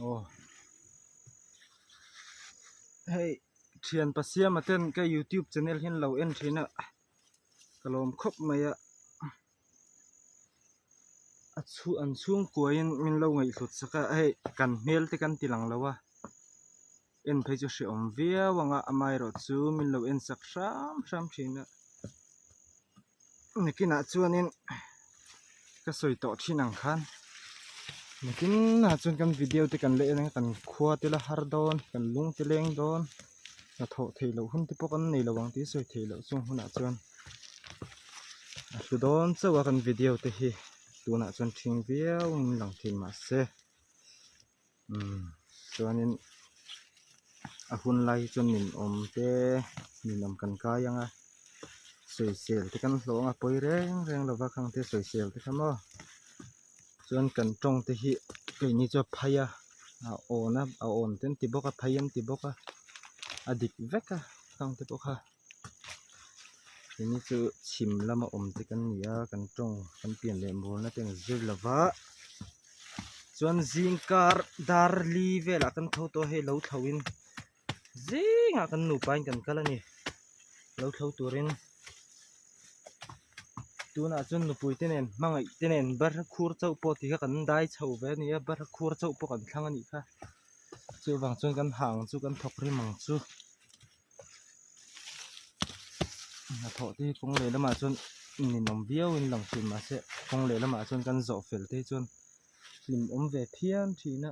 Aw hei thian pa siama ten ka youtube channel hi an lo en thin a ka lawm khawp mai a a chhu an chhungkuain min lo ngaihhlut sak a hei kan hmel te kan ti lang lo a en phei chu hrehawm viau ang a amaherawh chu min lo en sak hram hram thin a nakinah chuanin ka sawi tawh thin ang khan nakinah chuan kan video te kan la en ang kan khua te la har dawn kan lung te leng dawn hnathawh theih loh hun te pawh kan nei lo ang tih sawi theih loh chung hunah chuan a hlu dawn chauh a kan video te hi tunah chuan ṭhing viau in lang thin mahse umm chuanin a hun lai hi chuan min awm te min awm kan kai ang a sawisel te kan hlawh ang a pawi reng reng lova khang te sawisel te kha maw chuan kan tawng te hi keini chu a phai a a awn a a awn te an ti bawk a phai an ti bawk a a dik vek a khang te pawh kha. Keini chu chhim lama awm te kan ni a kan tawng kan pian leh murna te an zir lo va chuan zing kar dar li velah kan tho tawh a hei lo thlo in zingah kan nupa in kan kal a ni lo thlo turin tunah chuan nupui te nen hmangaih te nen barha khur chauh pawh ti kha kan dai chho ve a ni a barha khur chauh pawh kan thlang a nih kha chuvang chuan kan hah ang chu kan thawk rim ang chu. Hnathawh te hi kawng leh lamah chuan ninawm viau in lang thin mahse kawng leh lamah chuan kan zawh fel te hi chuan hlim awm ve phian thin a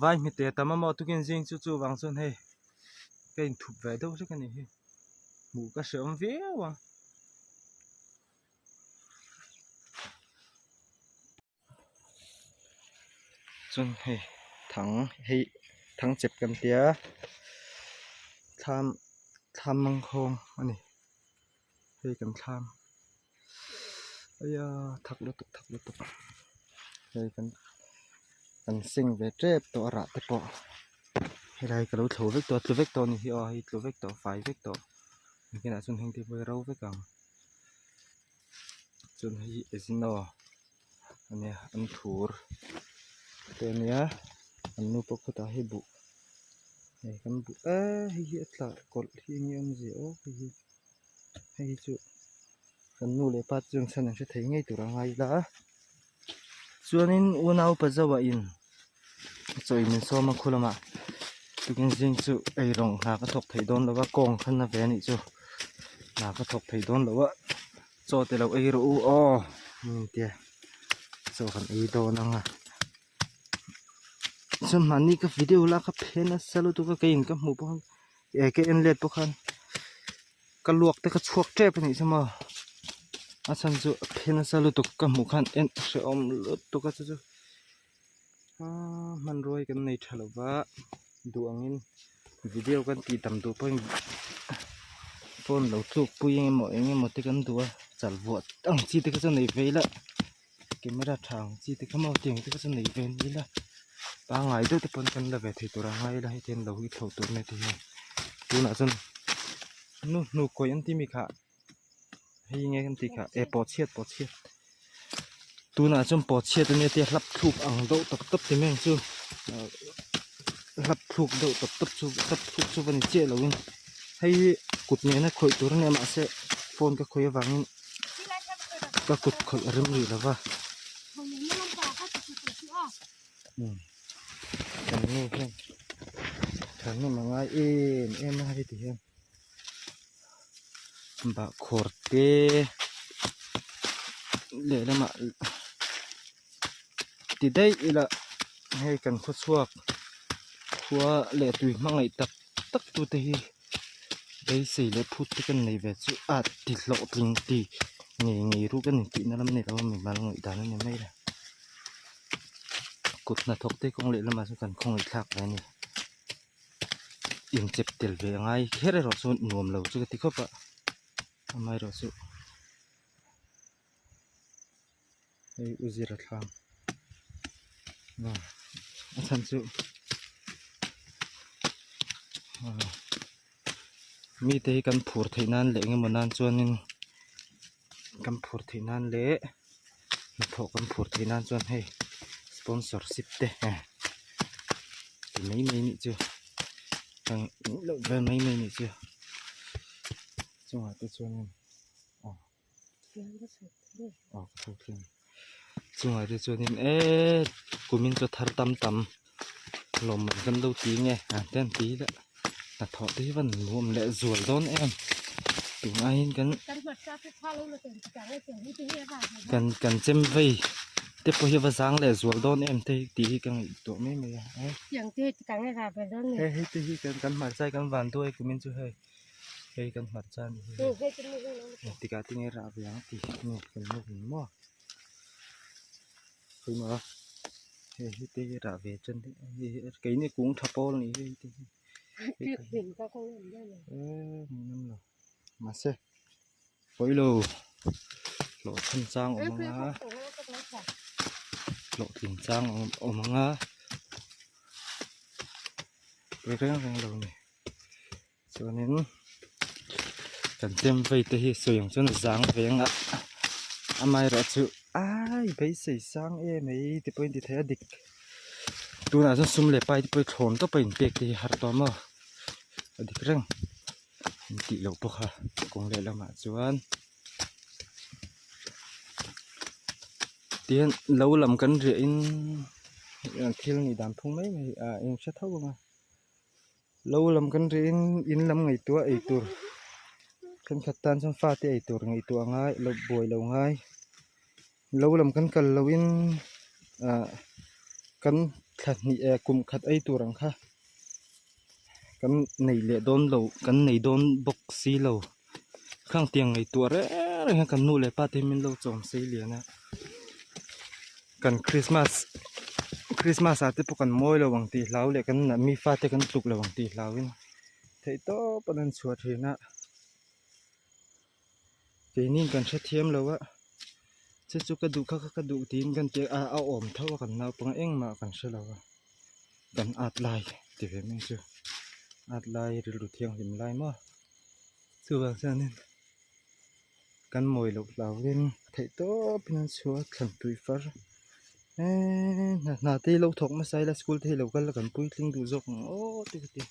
vai hmite tam a maw tukin zing chu chuvang chuan hei ka inthup ve deuh hlek a ni hi hmuh ka hrehawm viau ang. Chuan hei thang hei thang chep kan tia thlam thlam mangkhawng a ni hei kan thlam aia thak lutuk thak lutuk hei kan kan seng ve tep tawh a rah te pawh helai ka lo thlo vek tawh a tlu vek tawh a ni hi aw hei tlu vek tawh fai vek tawh nakinah chuan heng te pawh hi ro vek ang. Chuan hei hi Ezino a nia an thur te a nia an nu pawh khawtah hei buh hei kan buh eee hei hi a tla kawlh hi eng nge awmzia aw hei hi hei hi chu kan nu leh pa te chuan chhan an hre thei ngei tur a ngai ila chuanin unau pa zauh in chaw in min sawm a khu lamah tukin zing chu ei rawng hna ka thawk thei dawn lo va kawng khan a ve a nih chu hna ka thawk thei dawn lo a chaw te lo ei rawh u aw min tia chaw kan ei dawn ang a chuan mahni ka video la ka phe nasa lutuk a keiin ka hmuh pawh khan eh ka en let pawh khan ka luak te ka chhuak tep a nih chu maw a chhan chu a phe nasa lutuk ka hmuh khan en hrehawm lutuk a chu chu. Aaa hmanrua hi kan nei tha lo va duh angin video kan tih tam duh pawhin phone lo tluk pui eng emaw eng emaw te kan duh a chal vuah ang chi te kha chu nei ve ila camera tha ang chi te kha maw tiang te kha chu nei ve ni ila pangngai deuh te pawn kan la ve thei tur a ngai ila heti hian lo hi thlo tur mai te hian tunah chuan nu hnuk kawih an tih mi kha. Hei nge kan tih kha e pawh chhiat pawh chhiat tunah chuan pawh chhiat ania tia hlap thluk ang deuh tawp tawp ti mai ang chu hlap thluk deuh tawp tawp chu hlap thluk chu va ni chiah loin hei hi kut nena khawih tur ania mahse phone ka khawih avangin ka kut khawih a rem rih lova kan nu hian thahnem a ngai em em a hei ti hian. Bahkhawr te lehlamah ti daih ila hei kan khawchhuak khua leh tui hmangaih tak tak tu te hi beisei leh phut te kan nei ve chu a ti hlawhtling ti ngei ngei ruk a ni tihna lam ni lo a mimal ngaihdan a ni mai le kut hnathawk te kawng lehlamah chuan kan khawngaih thlak ve a ni. Inchep tel ve a ngai kher erawh chu nuam lo chu ka ti khawp a amaherawh chu hei u zira thlang a chhan chu mite hi kan phur theih nan leh engemaw nan chuanin kan phur theih nan leh hnathawh kan phur theih nan chuan hei sponsorship te. ti mai mai nih chu ka ngaih loh vel mai mai nih chu chungah te chuanin aw aw ka chho thleng chungah te chuanin eee kumin chu thar tam tam lawmman kan lo ti nge ah te an ti leh hnathawh te hi va nuam leh zual dawn em tun aiin kan kan kan chem vei te pawh hi va zang leh zual dawn em te tih hi ka ngaihtuah mai mai a hei hei te hi kan kan hmarcha hi kan van duai kumin chu hei hei kan hmarcha a ni hi engtikah te nge rah ve ang tih nge kan lo hmu maw pawimawh a hei hi te hi rah ve tan hei hi keini kung tha pawl a nih hi hei te hi eee hmuhnawm lo mahse pawilo hlawhchham chang awm ang a hlawhtling chang awm ang a pawi reng reng lo a ni. Chuanin kan chem vei te hi sawi ang chuan a zang ve ang a amaherawhchu ai beisei sang em mai ti pawhin ti thei a dik tunah chuan sum leh pai te pawh hi thlawn tawp a inpek te hi a har tawh maw a dik reng an tih loh bawk a kawng lehlamah chuan tihian lo lam kan riahin thil nih dan phung mai mai a inhre tho ang a. Lo lam kan rihin in lam ngaihtuah ei tur thenkhat tan chuan fate ei tur ngaihtuah a ngai lo buai lo ngai lo lam kan kal lohin ah kan thla hnih eh kum khat ei tur ang kha kan nei leh dawn lo kan nei dawn bawk si lo khang tiang ngaihtuah reng reng hian kan nu leh pa te hi min lo chawm sei lian a. Kan Christmas Christmas ah te pawh kan mawi lo ang tih hlau leh kan mi fate kan tluk lo ang tih hlauin theih tawp an han chhuah thin a keini kan hrethiam lo a chu chu ka duh kha kha ka duh tiin kan ti a a awm tho a kan naupang engmah kan hre lo a kan at lai ti ve mai chu at lai rilru thianghlim lai maw chuvang chuanin. Kan mawi loh hlauhin theih tawpin an chhuah a thlan tui far eee hna te hi lo thawk nasa ila school te hi lo kal la kan puitling duh zawk ang aw te ka ti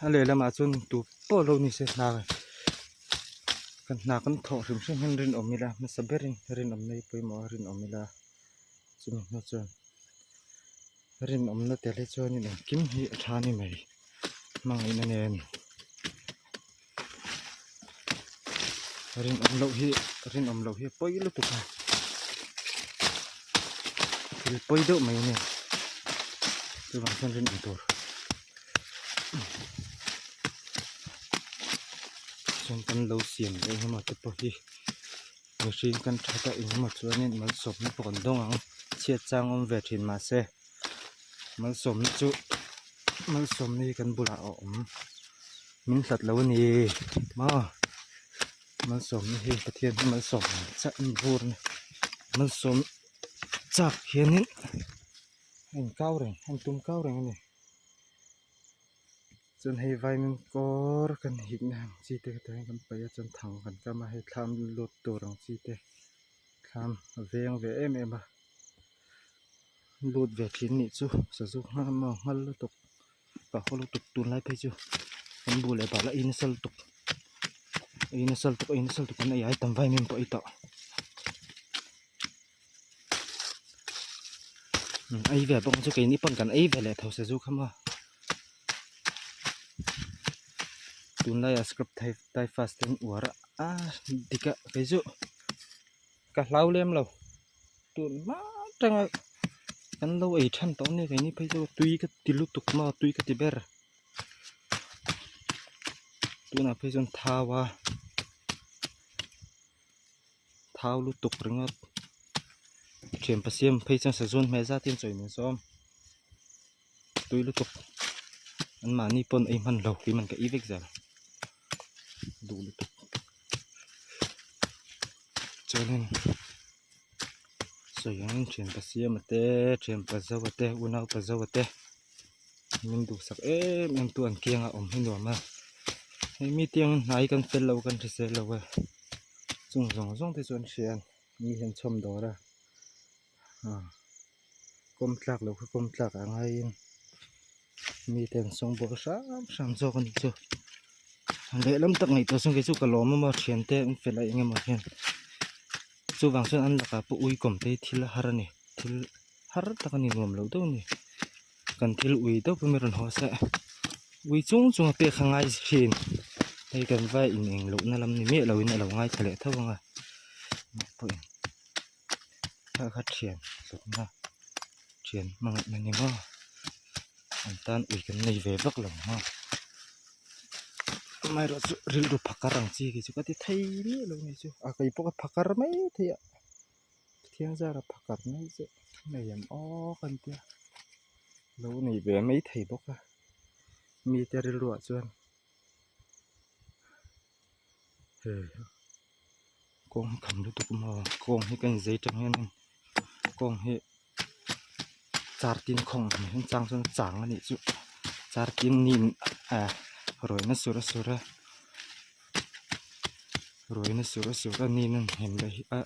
a lehlamah chuan tu pawh lo ni se hna kan hna kan thawh hrim hrim hian rinawm ila hmasa berin rinawmna hi pawimawh a rinawm ila chumi hnu chuan. Rinawmna tel hi chuanin engkim hi a tha ni mai hmangaihna nen rinawm loh hi rinawm loh hi a pawi lutuk a thil pawi deuh mai a ni chuvang chuan rinawm tur chuan kan lo siam leh engemaw te pawh hi. Mihring kan that a engemaw chuanin malsawmna pawh kan dawng ang chhiat chang awm ve thin mahse malsawmna chu malsawmna hi kan bulah a awm min hlat lo a ni maw malsawmna hi Pathian hi malsawm chiah a ni bur a ni malsawm chak hianin a inkau reng a intum kau reng a ni. Chuan hei vaimin kawr kan hikna ang chi te hetah hian kan paih a chuan thang kan kam a hei thlam lut tur ang chi te thlam a veng ve em em a lut ve thin nih chu sazu nghal maw nghal lutuk ka haw lutuk tunlai phei chu kan bu leh bal a ei nasa lutuk ei nasa lutuk ei nasa lutuk kan ei ai tam vaimin pawh ei tawh. Ei ve bawk chu keini pawn kan ei ve leh tho sazu kha maw tunlaiah scrub typhus te an uar a dik a kei chu ka hlau lem lo tun hma atanga kan lo ei than tawh ania keini phei chu tui ka ti lutuk maw tui ka ti ber tunah phei chuan thau a. Thau lutuk ringawt thian pa siam phei chuan sazawn hmel zat in chawi min sawm tui lutuk an mahni pawn ei hman lo tih man ka ei vek zel duh lutuk chuanin sawi angin thian pa siama te thian pa zoa te unau pa zoa te min duhsak em em tu an kiangah awm hi nuam a hei mi tiangin hnai kan fel lo kan hrisel lo a. Chung zawng zawng te chu an hria a ni. Mi hian chhawm dawr a ah kawm tlak loh kha kawm tlak ah ngaiin mi te an sawng bawl hram hram zawk a nih chu lehlam tak ngaihtuah chuan kei chu ka lawm a thian te an fel a eng emaw hian chuvang chuan an lakah pawh ui kawm te hi thil har a ni thil har tak a ni nuam lo deuh a ni kan thil ui deuh pawh mi rawn haw se ui chung chung a pek kha ngai thin hei kan vai in eng loh na lam ni miah lo in a lo ngaithla leh tho ang a pawhin kha kha thian hlutna thian hmangaihna ni maw an tan ui kan nei ve vak lo maw amaherawhchu rilru phakar ang chi khi chu ka ti thei miah lo ni chu a kei pawh ka phakar mai thei a. Pathian zara phakar mai chu nei ang aw kan tia lo nei ve mai thei bawk a mite rilruah chuan he kawng hi kham lutuk maw kawng hi ka inzei tang hianin kawng hi char tin khawng ang hian chang chuan chang a nih chu char tin nin ah rawihna sur a sur a rawihna sur a sur a nin a hnem leh hi a.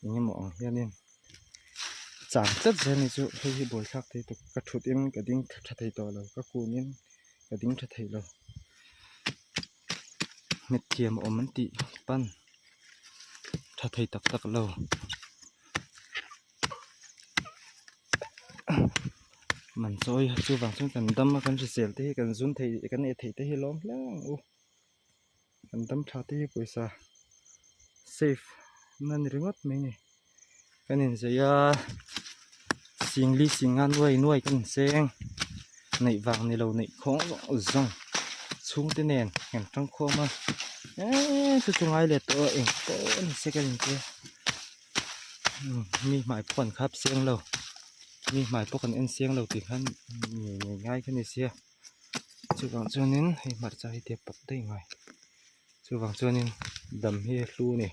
Eng emaw ang hianin chang tlat zel a ni chu hei hi buaithlak thei tuk ka thut in ka ding tha thei tawh lo ka kun in ka ding tha thei lo nghet thiam a awm an tih pan tha thei tak tak lo man chawi chuvang chuan kan dam a kan hrisel te hi kan zun thei kan eh theih te hi lawm hle ang u. Kan dam tha te hi pawisa save na ni ringawt mai a ni kan inzei a singli singa nuai nuai kan inseng neih vang ni lo neih khawng zawng zawng chhungte nen kan tangkhawm a eee chu chu ngai leh tawh a eng pawh a ni se kan intia mi hmai pawh kan khap seng lo mi hmai pawh kan en seng lo tih khan ngei ngei ngai kha ni sia. Chuvang chuanin hei hmarcha hi tia pawp daih ngai chuvang chuanin dam hi a hlu a ni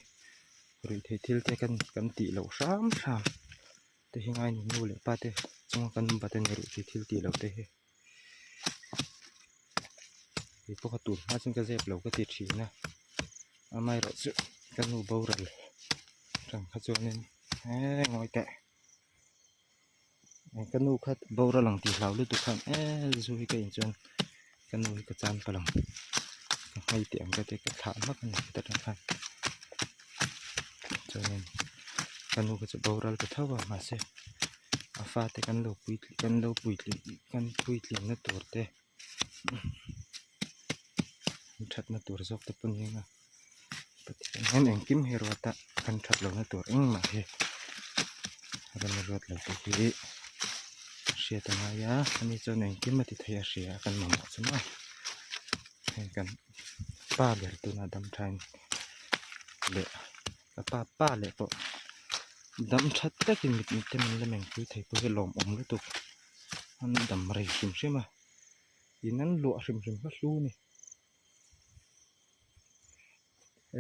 ruihtheih thil te kan kan tih loh hram hram te hi ngai ni nu leh pa te chunga kan bat a ni ruihtheih thil tih loh te hi kei pawh ka tun hma chuan ka zep lo ka ti thin a amaherawhchu ka nu boral atang kha chuanin eee ngawi teh. Ka nu kha boral ang tih hlau lutuk khan eee zu hi ka in chuan ka nu hi ka chan palh ang ka nghei teh ang ka ti ka thlah hmak a ni heta tang khan chuanin ka nu kha chu boral ta tho a mahse a fate kan lo puitling kan lo puitling kan puitling na tur te an thatna tur zawk te pawh ni ang a Pathian hian engkim hi ruat a kan that lohna tur engmah hi rawn ruat lo tih hi hriat a ngai a ani chuan engkim a ti thei a hria a kan mamawh chu maw heng kan pa ber tuna dam thain leh ka pa pa leh pawh dam that takin mit te min la mengpui thei pawh hi lawmawm lutuk an dam rei hrim hrim a in an luah hrim hrim kha hlu a ni.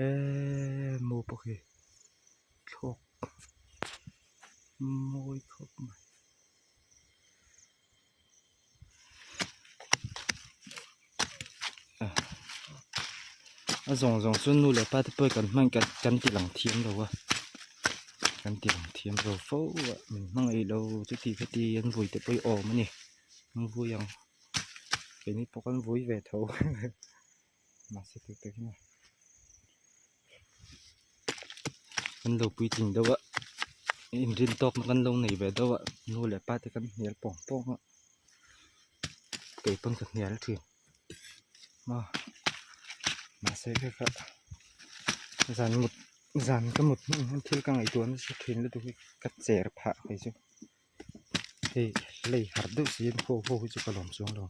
Eee maw pawh khi thlawk mawi khawp mai. A zawng zawng chu nu leh pa te pawh kan hman kan ti lang thiam lo a kan ti lang thiam lo fo a min hmangaih lo chuti khati an vui te pawh hi awm a ni an vui ang. Keini pawh kan vui ve tho mahse tak tak hian kan lo puitling deuh a inrin tawkna kan lo nei ve deuh a nu leh pa te kan hnial pawng pawng a kei pawn ka hnial thin maw mahse kha kha zan mut zan ka mut hnu hian thil ka ngaihtuah nasa thin lutuk hi ka cher phah kei chu. Hei lei harh deuh si in ho ho hi chu ka lawm chuang lo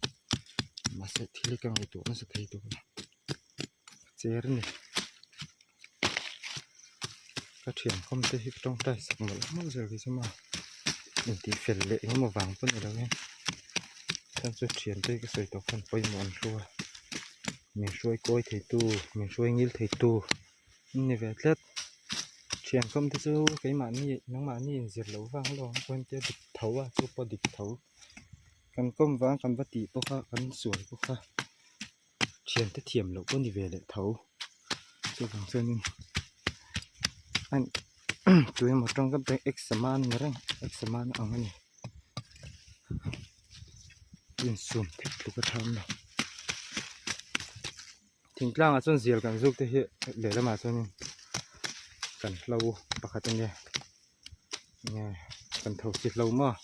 mahse thil hi ka ngaihtuah nasa thei tawh a cher a ni ka thian khawm te hi ka tawngtai sak mawlh mawlh zel hi chu maw intih fel leh eng emaw vang pawh ni lo in chuan chu thian te hi ka sawi tawh khan pawimawh an hru a min hruai kawi thei tu min hruai ngil thei tu an ni ve tlat. Thian kawm te chu keimahni nangmahni inzir loh vang alawm chuan tia dik tho a chu pawh dik tho kan kawm vang kan va tih pawh kha kan sual pawh kha thian te thiam loh pawh ni ve leh tho chuvang chuanin an. Tuemaw tawngkam te exam a ni reng exam a ang a ni insum thei tluk a tha awm lo thingtlang ah chuan zial kan zuk te hi lehlamah chuanin kan hlo pakhat a nia nge kan tho si hlo maw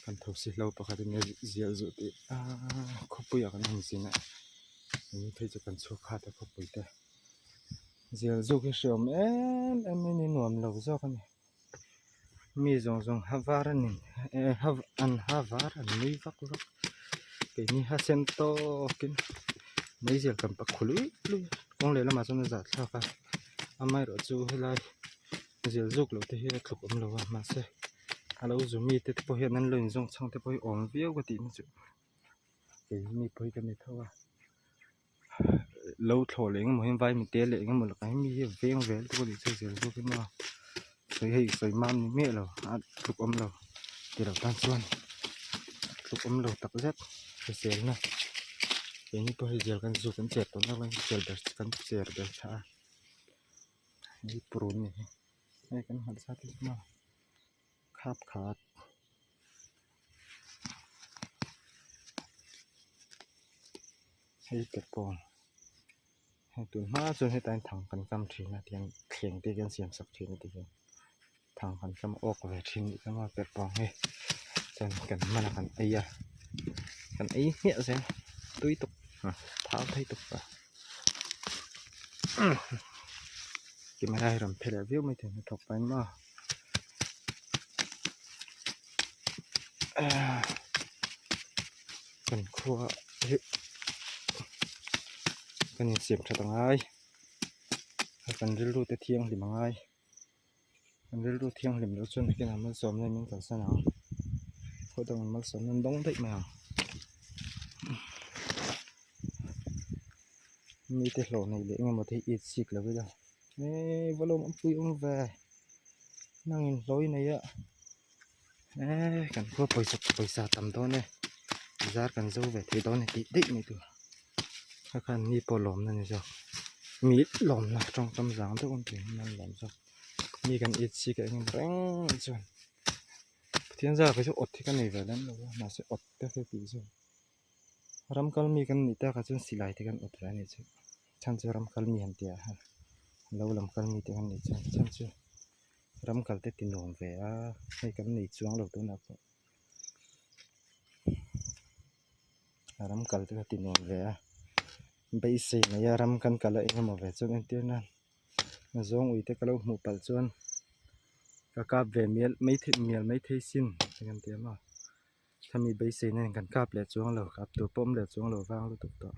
kan tho si hlo pakhat a nia zial zuh tih ahh khawpui ah kan han zin a eng phei chu kan chhuak khat a khawpui te zial zuk hi hreawm em em in a nuam lo zawk a ni mi zawng zawng ha var a ni eh ha an ha var an nui vak vak keini ha sen tawkin meizial kan pak khu luih luih a kawng lehlamah chuan a zahthlak a amaherawh chu helai zial zuk loh te hi a tluk awm lo a mahse a lo zu mite te pawh hian an lo inzawng chhang te pawh hi awm viau ka tih na chu keini pawh hi ka ni tho a. Lo thlawh leh engemaw hian vaimim te leh engemaw lakah hian mi hi a veng vel te pawh ni se zel zawk in a sawi hei sawi mam ni miah lo a tluk awm lo ti lo tan chuan tluk awm lo tak zet hriselna keini pawh hei zel kan zu kan cher tawh nak lai cher ber kan cher ber chhah a hei purun ni hi hei kan hngalh zat hi maw khap khat. Hei te pawh hei tun hma chuan hetah hian thang kan kam thin a tiang thleng te hian siam sak thin a tihian thang kan kam awk ve thin anih chuan maw perhpawng hi chuan kan hman a kan ei a kan ei hmiah zel tui tuk thau thei tuk a camera hi rawn phe leh viau mai thei hnathawk pahin maw. Kan khua hi kan insiam that a ngai kan rilru te thianghlim a ngai kan rilru thianghlim loh chuan nakinah malsawmna in min kalsan ang khaw dangah malsawmna an dawng daih mai ang mite hlawh neih leh engemaw te hi it sik lo ila eee va lawm awmpui awm ve nangin hlawi nei a eee kan khua pawisa pawisa tam dawn e zar kan zo ve thei dawn e tih daih mai tur kha khan mi pawh lawmna ni zawk mi lawmna tawngkam zang deuh an tih hian an lawm zawk mi kan it sik a eng emaw reng chuan Pathian zar kei chu awt hi ka nei ve lem lo a mahse awt te hi tih chu ram kal mi kan nih takah chuan silai te kan awt ve a nih chu chhan chu ram kal mi han tih ah hian lo lam kal mi te kan nih chuan chhan chu ram kal te ti nuam ve a hei kan nei chuang lo tunah pawh ram kal te kha ti nuam ve a beisei mai a ram kan kal a eng emaw ve chuan entir nan zawng ui te ka lo hmuh palh chuan ka kap ve mial mai thei mial mai thei sin kan ti a maw. Khami beiseina nen kan kap leh chuang lo kap tur pawh awm leh chuang lo vang lutuk tawh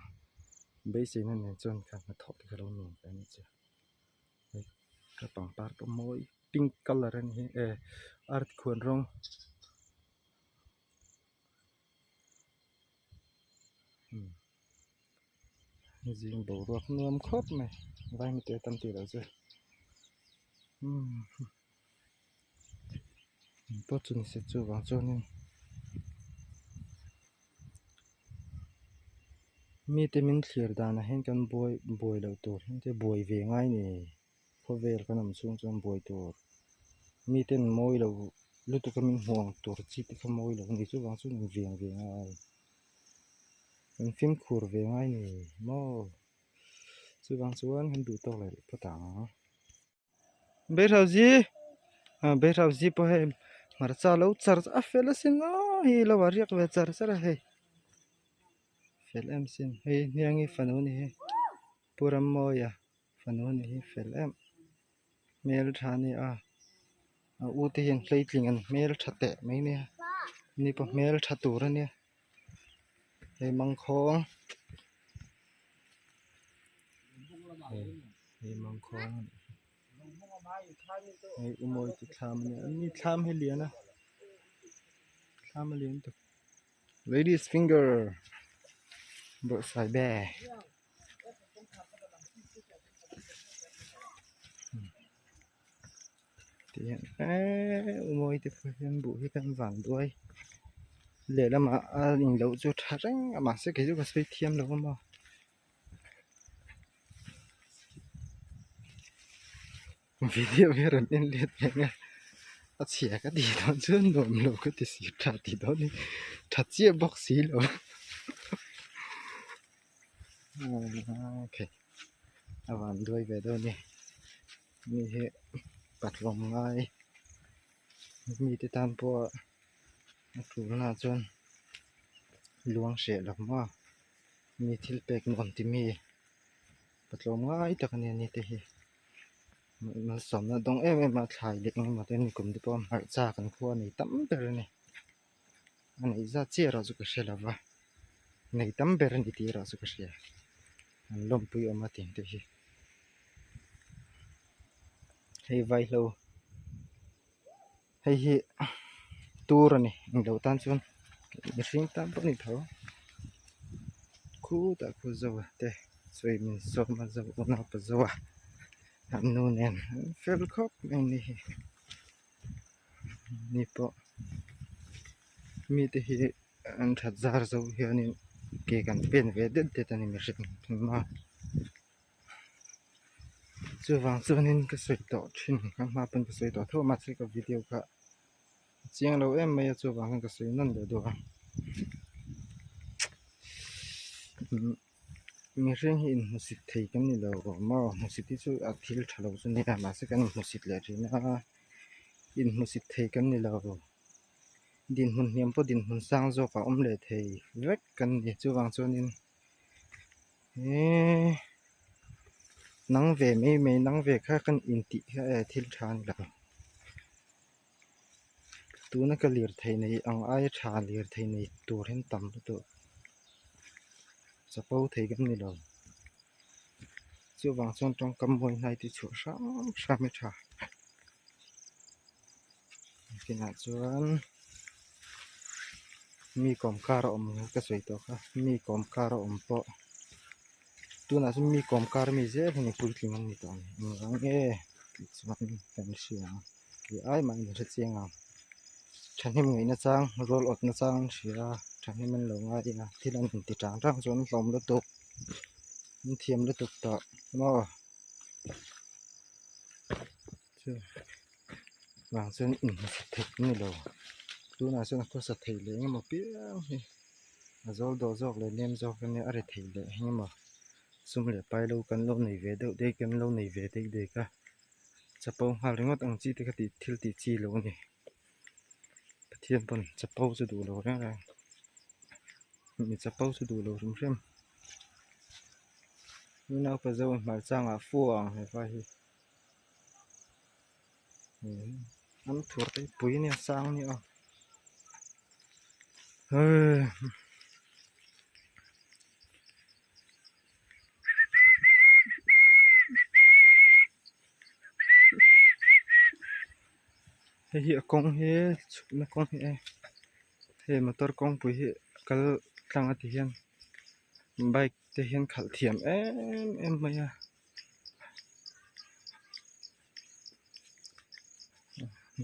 beiseina nen chuan kha hnathawh te kha lo nuam ve a ni chu hei ka pangpar pawh mawi pink colour a ni hi eh artikhuan rawng. Zing boruak nuam khawp mai vaimite tam tih loh chu umm. Pawh chu ni se chuvang chuanin mite min thlir danah hian kan buai buai loh tur hian te buai ve ngai ni khawvel kan awm chhung chuan buai tur miten mawi lo lutuk a min hmuh ang tur chi te kha mawi lo a ni chuvang chuan in veng ve ngai kan fimkhur ve ngai ni maw chuvang chuan kan duh tawk leh phawt ang. Beirauzi ah beirauzi pawh hei hmarcha lo char a fel asin aw hei lo a riak ve char char a hei fel em sin hei hniangi fanu a ni hi Pu Rammawia fanu a ni hi fel em hmeltha a ni a a u te hian hleitling an hmeltha teh mai nia ni pawh hmeltha tur a nia hei mangkhawng. Hei mangkhawng a nih hi hei u mawi chu thlam a nia ni thlam hi lian a thlam a lian tuk ladies finger bawrhsai be tih hian eee u mawi te pawh hian buh hi kan van duai lehlamah a inloh chu tha reng a mahse kei chu ka sawi thiam lo a maw. Video hi a rawn en let ve ang a, a chhia ka tih dawn chuan nuam lo ka ti si tha tih dawn hi tha chiah bawk si lo okay a van duai ve dawn ni mi hi patlawm ngai mite tan pawh a tulna chuan luang hreh lo maw mi thil pek nuam ti mi. Patlawm ngai tak a nia ni te hi malsawmna dawng em em a thlai leh eng emaw te ni kum te pawh a hmarcha kan khua a nei tam ber a ni a neih zat chiah erawh chu ka hre lo va nei tam ber a ni tih erawh chu ka hria an lawmpui awm a tih te hi hei vaihlo hei hi tur a ni englo tan chuan mihring tan pawh a ni tho khutah khu zo a te sawi min sawm a zo unau pa zo a an nu nen an fel khawp mai a ni hi ni pawh mite hi an that zar zo hianin ke kan pen ve det det a ni mihring engmah. Chuvang chuanin ka sawi tawh thin ka hma pawn ka sawi tawh tho mahse ka video kha a chiang lo em mai a chuvang hian ka sawi nawn leh duh a mihring hi inhmusit thei kan ni lo maw hmusit hi chu a thil tha lo chu a nia mahse kan inhmusit leh thin a inhmusit thei kan ni lo dinhmun hniam pawh dinhmun sang zawk a awm leh thei vek kan ni chuvang chuanin. Eee nang ve mai mai nang ve kha kan intih kha e thil tha a ni lo tuna ka lirthei nei ang aia tha lirthei nei tur hian tam lutuk chapo thei kan ni lo chuvang chuan tawngkam mawi hnai te chhuah hram hram hi tha kinah chuan. Mi kawm kar a awm ka sawi tawh kha mi kawm kar a awm pawh tunah chuan mi kawm kar mi zel hi ni puitling an ni tawh ang engvang nge tih chuan kan hria ang kei ai mah in hre chiang ang thahnem ngaihna chang rual awtna chang an hria a thahnem an lo ngai a thil an inti tang tang chuan an hlawm lutuk an thiam lutuk tawh maw chu. Vang chuan inhmusit theih an ni lo tunah chuan a khawsa theih leh engemaw piang hi a zawl dawh zawk leh nem zawk ania a ri theih leh engemaw sum leh pai lo kan lo nei ve deuh dek kan lo nei ve dek dek a chapo nghal ringawt ang chi te kha tih thil tih chi lo a ni Pathian pawn chapo chu duh lo reng reng mi chapo chu duh lo hrim hrim naupa zo hmarchangah fu ang hepa hi. An thur te pui nia sang nia hei hei hi a kawng hi chhukna kawng hi e hei motor kawngpui hi kal tlang a ti hian bike te hian khalh thiam em em mai a.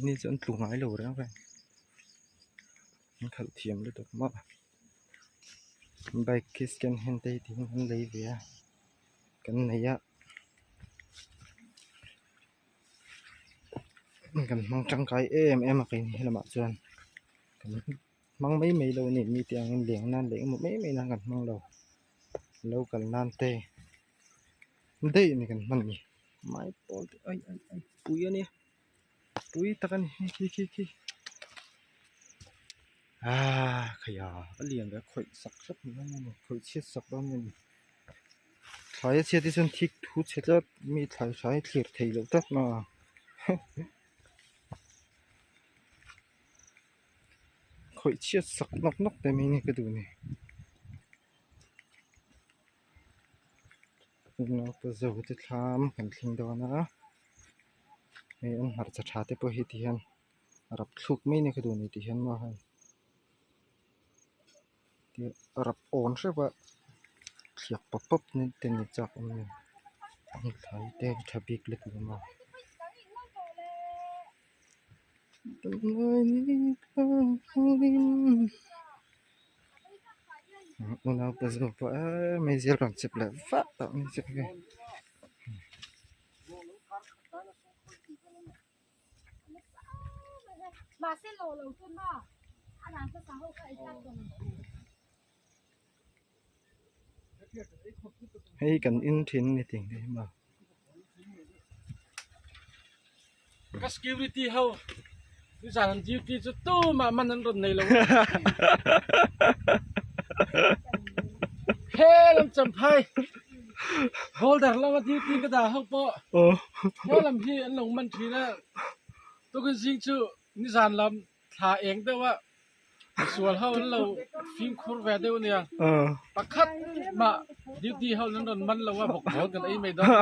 Ni chu an tlu ngai lo reng reng an khalh thiam lutuk maw bike khi second hand te hi tiin an lei ve a kan nei a kan hmang tangkai em em a keini helamah chuan kan hmang mai mai lo a ni mite angin leng nan leh emaw mai mai nan kan hmang lo lo kal nan te. Daih a ni kan hman ni mai pawl te ai ai ai pui a nia pui tak a ni hei khi khi khi ah khaia a lian ve a khawih sak hrep mai dawn a ni khawih chhiat sak dawn a ni thlai a chhiat hi chuan thik thu chhe tlat mi thlai hrai thlir thei loh tlat mai a khawih chhiat sak nawk nawk te mai a ni ka duh ni. Naupa zo te thlam kan thleng dawn a hei an hmarcha tha te pawh hi ti hian a rap thluk mai nia ka duh ni ti hian maw hei a rap awn hreuh a thliak pawp pawp te ni chak awm a ni thlai te tha bik lutuk a maw. Unaupa zawk pawh eee meizial rawn chep leh vah tawh mai chu hei. Hei hi kan in thin a ni tih ang hi maw. Ka security ho nizan an duty chu tumah man an rawn nei lo a. He lam champhai boulder lama duty ka dah ho pawh he lam hi an lo man thin a. Tukin zing chu nizan lam thla eng deuh a misual ho an lo fimkhur ve deuh ania pakhat mah duty ho an rawn man lo a bawk bawl kan ei mai dawn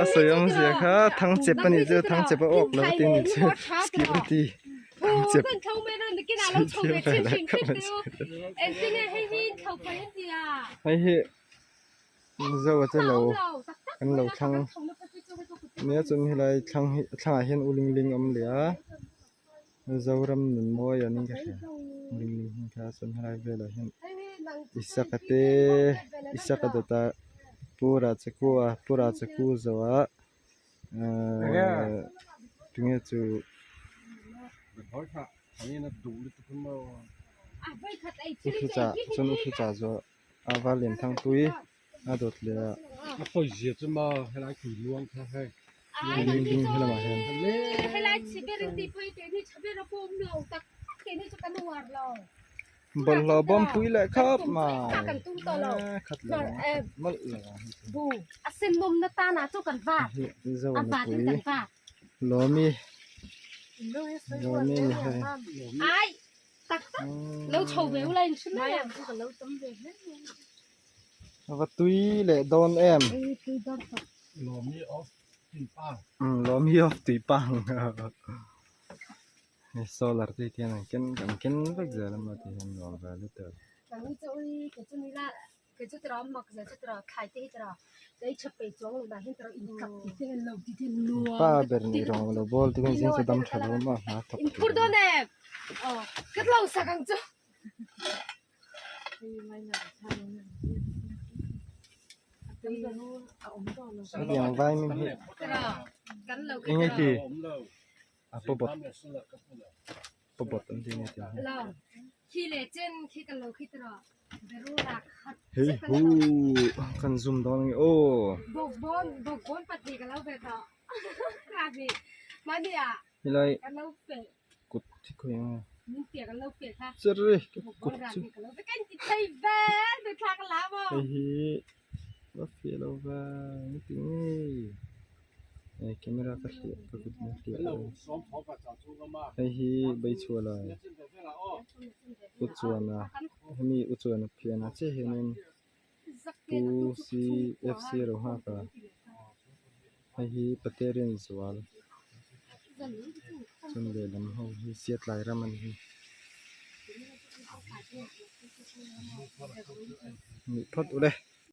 a sawi awm zia kha thang chep a nih chu thang chep a awk lo tin ni chu security thang chep hei hi Mizo a che lo kan lo thlang nia chuan helai thlang hi thlangah hian u ling ling a awm leh a Zoram nun mawi an in ka hria u ling ling hming kha chuan helai velah hian Isaka te Isaka dawtah Pu Rachakua Pu Rachaku zawhah ahh tunge chu. U Thuchah chuan U Thuchah zawh. A va lian thang pui a dawt leh a. A pawi zia chu maw helai tui luang kha hei. Ding ding he lamah hian. Bawlhhlawh bawm pui leh khawp mai khat lo ang khat mawlh lo ang hei chu. Hei zo nupui lawmi lawmi ni hei. A va tui leh dawn em lawm hi off tui pang hei solar te hian an ken an ken vek zel a maw ti hian nuam ve lutuk. Pa ber nih rawng lo bawl te hian zing chu dam tha lo maw a hma thawk tur a ni. Hetiang vaimin hi eng nge khi a pawbawt pawbawt an tih nge tih hi. Hei hu kan zoom dawn ange aw. Helai kut hi khawi ang nge cherry kut chu hei hi va fiah lo vang ti nge hei camera ka hliah ka kut in a hliah lo hei hi beichhuah lai u chuan a hemi u chuan a phian a chiah hianin pu cfc ro nghak a hei hi paterian zual chuan lehlam ho hi siatlai ram a ni hi nih phawt ule.